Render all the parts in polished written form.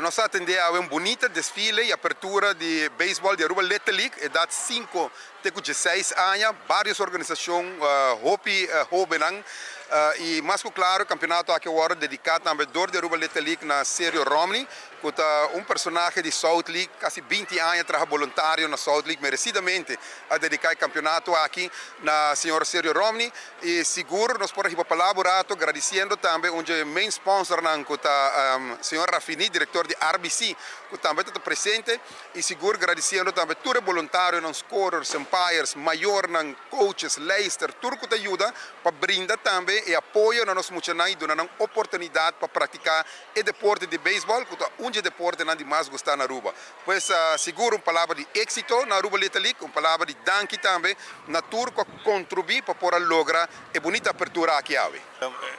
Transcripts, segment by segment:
Nos a atende awe un bunita desfile y apertura di baseball di Aruba Little League, edad 5 te cu 16 aña, varios organisacion, hopi hobennan, y mas cu claro, campeonato aki a wordo dedica tambe door di Aruba Little League na Sergio Romney, cu ta un personahe di South League, casi 20 aña traha voluntario na South League, merecidamente a dedica e campeonato aki na señor Sergio Romney. Y sigur nos por a hiba palabra un rato gradiciendo tambe un di main sponsornan, cu ta señor Rafini, director di RBC, cu tambe ta presente, y sigur gradiciendo tambe tur e voluntarionan, scorers, umpires, mayornan, coaches, leidster, tur cu ta yuda pa brinda tambe e apoyo na nos muchanan y duna nan oportunidad pa practica e deporte di baseball, cu ta un di e deportenan di mas gusta na Aruba. Pues sigur un palabra di exito na Aruba Little League, un palabra di danki tambe na tur cu a contribui pa por a logra e bunita apertura aki awe.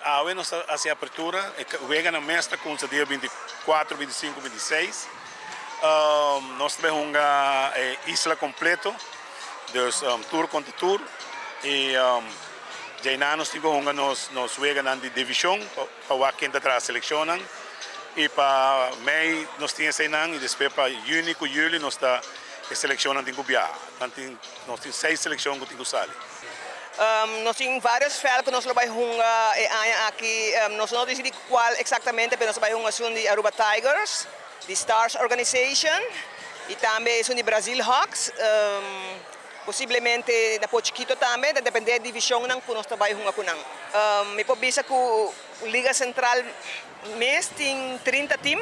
Awe nos a haci apertura, wega nan mes ta cuminsa dia 24, 25, 26. Nos ta hunga isla completo, dus tur contra tur. Y ya nos tin cu hunga nos wega nan di division pa wak ken ta traha seleccion nan. Y pa mei nos tin esey nan y despues pa juni cu juli nos ta e seleccion nan tin cu biaha. Nos tin seis seleccion cu tin cu sali. Nos tin varios veld cu nos ta bay hunga e aña aki. Nos no a dicidi cual exactamente, mas nos ta bay hunga esun di Aruba Tigers, di Stars Organization y tambe esun di Brazil Hawks. Posiblemente na Pochiquito tambe, ta depende di division nan cu nos ta bay hunga cu nan. Mi por bisa cu Liga Central mes tin 30 team,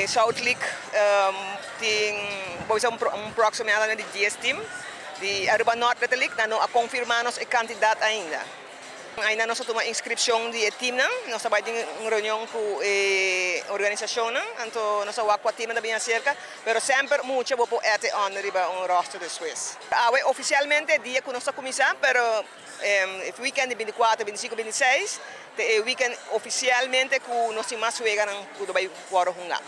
South League tin un aproximadamente 10 team. Di Aruba North Little League no a confirma nos e cantidad ainda. Ainda nos a tuma inscripcion di team nan, nos ta bay tin un reunion cu e organisacion nan, anto nos a wak cua team ta bin acerca, pero semper mucha bo por add on riba un roster despues. Awe oficialmente dia cu nos a cuminsa, pero weekend di 24, 25, 26, e weekend oficialmente cu nos tin mas wega nan cu bay wordo hunga.